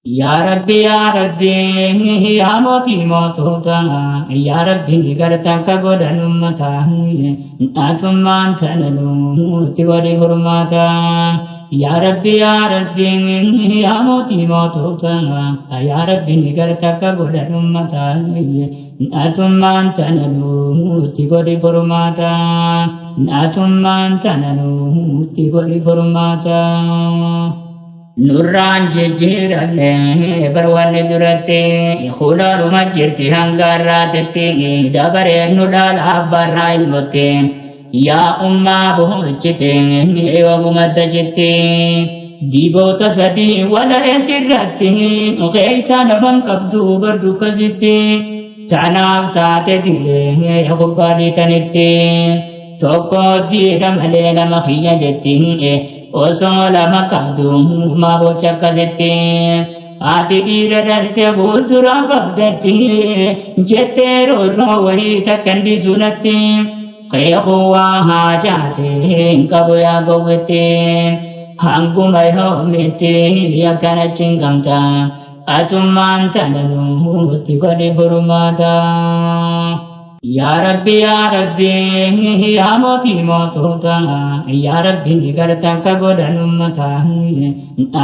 Yaa Rabbi yaa Rabbi yaa mootii mootota yaa Rabbi ni garta akka godhan ummata atummaan tana nutti godhi furmaata. Yaa Rabbi yaa Rabbi yaa mootii mootota yaa Rabbi ni garta akka godhan ummata atummaan tana nutti godhi furmaata. Atummaan tana nutti godhi furmaata. Nurraan jijjiiramne bar wanni duratti hulaadhuma jirti hanga har'aatitti dabareen nu dhaala abbaarraa ilmotti yaa ummaa boochite eewagumatta jetti diboota sadii wala'ee sirratti keessa laman qabdu bar dukkasitti tanaaf taate dirree kubbaa dhiitanitti tokko diida malee lama kiyya jetti osoo lama qabdu maa bocha akkasitti haati dhiira dhalte fuuldura qabdatti jettee roorroo wayii takka hin dhiisunatti qeequu waa haa jaate hin qabu yaa gowwitti hanguma yoomitti akkana cinqamta atummaan tana nutti godhi furmaata. Yaa Rabbi yaa Rabbi yaa mootii mootota yaa Rabbi ni garta akka godhan ummata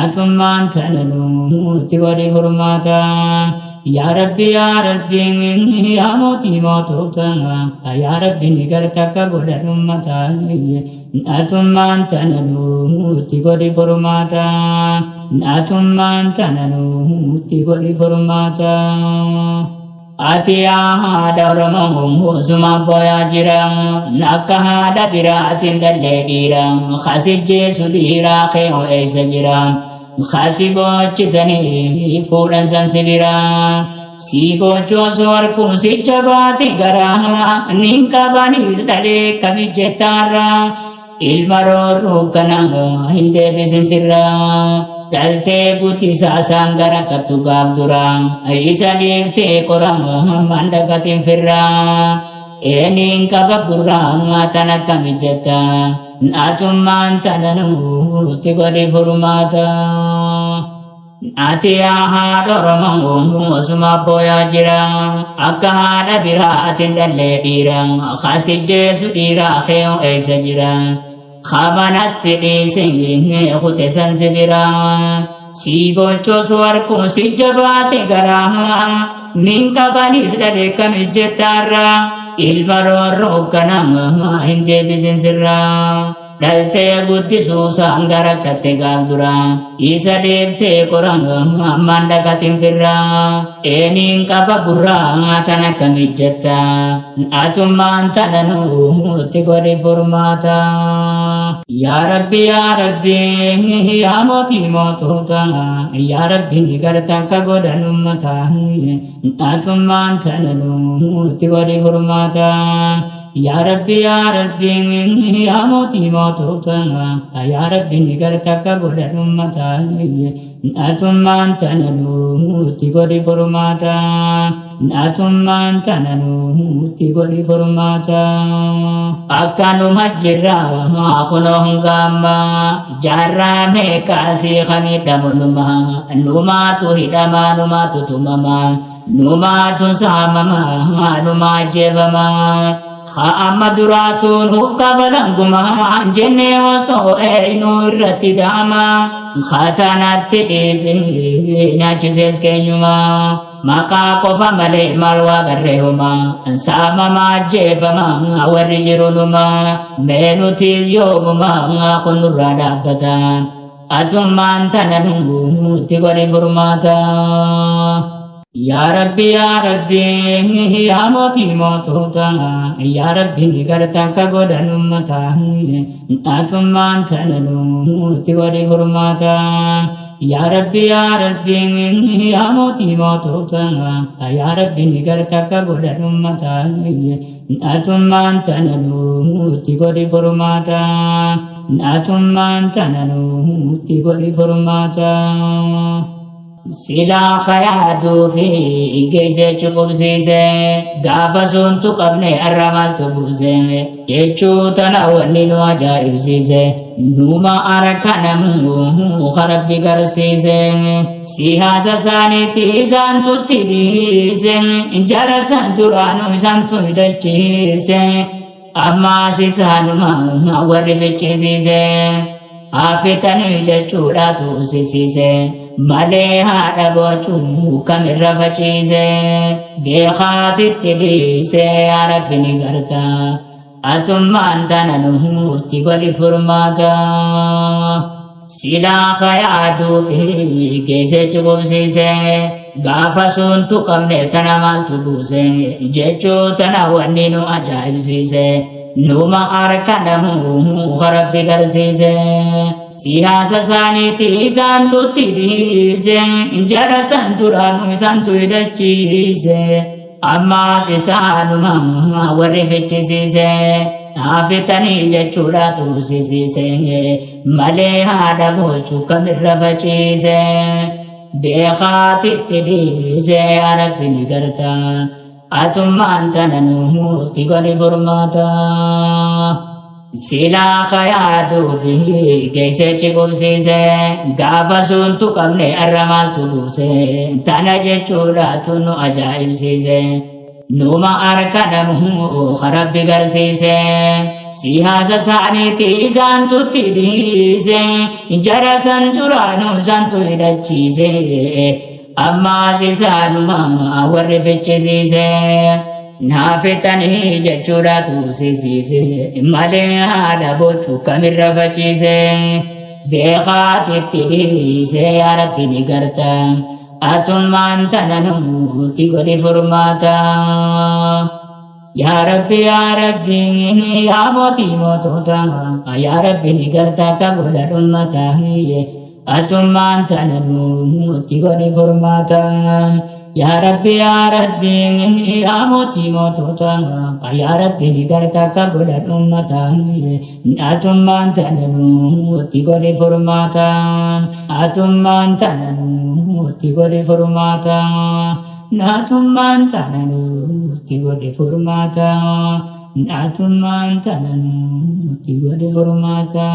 atummaan tana nutti godhi furmaata. Yaa Rabbi yaa Rabbi yaa mootii mootota yaa Rabbi ni garta akka godhan ummata atummaan tana nutti godhi furmaata. Atummaan tana nutti godhi furmaata. Ati yaa haadha Oromoo suma booyaa jira akka haadha biraatiin dhallee dhiira kasi jeesu dhiiraa kee eessa jira kasi boochisanii fuudhan san si bira si boochoosu harkuu si jabaate garaa nin qabaniis dhalee kami jettaarra Ilma roorruu kana hin deebisin sirraa. Dhaltee guddisaa isaan gara kattu gaaf dura. Isa dhiiftee qorama mandaqatiin firraa. Eeniin qaba gurraa tan akkami jetta. Atummaan tana nutti godhi furmaata. Ati yaa haadha Oromoo osuma booyaa jira akka haadha biraatiin dhallee dhiira kasi jeesu dhiira kee eessa jira kabanas si dhiise kute san si bira si bochoosu harkuu si jabaate garaa nin qabanis dhale kam ijjettaarra ilma roorroo kana hin deebisin sirraa. Dhaltee guddisuu isaan gara katte gaaf dura isa dhiiftee qorama ammaan dhaqatiin firraa eeniin qaba gurraa tan akkami jetta atummaan tana nutti godhi furmaata. Yaa Rabbi yaa Rabbi yaa mootii mootota yaa Rabbi ni garta akka godhan ummata atummaan tana nutti godhi furmaata. Yaa Rabbi yaa Rabbi yaa mootii mootota yaa Rabbi ni garta akka godhan ummata atummaan tana nutti godhi furmaata atummaan tana nutti godhi furmaata. Akkanuma jirra kunoo hanga ammaa jaarraa meeqaa sii kamidhamu numa numaatu hidhamaa numaatu tumamaa. Numaatu saamama numa ajjeefama haa amma duraatu nuuf kafalan gumaa jennee osoo eenyu irratti da'ama katanatti dhiise nyaachisees keenyuma maqaa qofa malee maal waa garree homa saamama ajjeefama warri jiru numa mee nutis yoomuma kun nurraa dhaabbata atummaan tana nutti godhi furmaata. Yaa Rabbi yaa Rabbi yaa mootii mootota yaa Rabbi ni garta akka godhan ummata atummaan tana nutti godhi furmaata. Yaa Rabbi yaa Rabbi yaa mootii mootota yaa Rabbi ni garta akka godhan ummata atummaan tana nutti godhi furmaata. Atummaan tana nutti godhi furmaata. Silaa kayaaduu fi geessee cuqubsiise gaafa suntu qabne har'a maaltu buuse jechuu tana wanni nu ajaa'ibsiise. Numa harka namuu rabbi garsiise. Siyaasa isaaniitti isaantutti dhiise. Jara san duraanuu isaantu hidhachiise. Ammaas isaanuma warri fichisiise. Hafitanii jechuudhaatu sisiise. Malee haadha boocuu kamirra faciise. Beekaatitti dhiise rabbi ni garta. Atummaan tana nutti godhi furmaata. Silaa kayaaduu fi geessee cubsiise. Gaafa sun tuqamne tana maaltu buuse. Jechuu tana wanni nu ajaa'ibsiise. Numa harka namuu rabbi garsiise. Siyaasa isaaniitti isaantutti dhiise. Jara san duraanuu isaantu hidhachiise. Ammaas isaanuma warri fichisiise. Haafitanii jechuudhaatu sisiise. Malee haadha boocuu kamirra faciise. Beekaatitti dhiise rabbi ni garta. Atummaan tana nutti godhi furmaata. Silaa kayaaduu fi geessee cibubsiise. Gaafa sun tuqamne arra maaltu buuse. Tana jechuudhaatu nu ajaa'ibsiise. Numa harka namuu rabbi garsiise. Siyaasa isaaniitti isaantutti dhiise. Jara san duraanuu isaantu hidhachiise. Ammaas isaanuma warri fichisiise. Naafitanii jechuudhaatu sisiise. Malee haadha boocuu kamirra faciise. Beekaatitti dhiise yaa rabbi ni garta. Atummaan tana nutti godhi furmaata. Yaa Rabbi yaa Rabbi yaa mootii mootota yaa Rabbi ni garta akka godha dhummata. Atummaan tana nutti godhi furmaata. Yaa Rabbi yaa Rabbi yaa mootii mootota yaa Rabbi ni garta akka godha dhummata. Atummaan tana nutti godhi furmaata. Atummaan tana nutti godhi furmaata. Atummaan tana nutti godhi furmaata. Atummaan tana nutti godhi furmaata.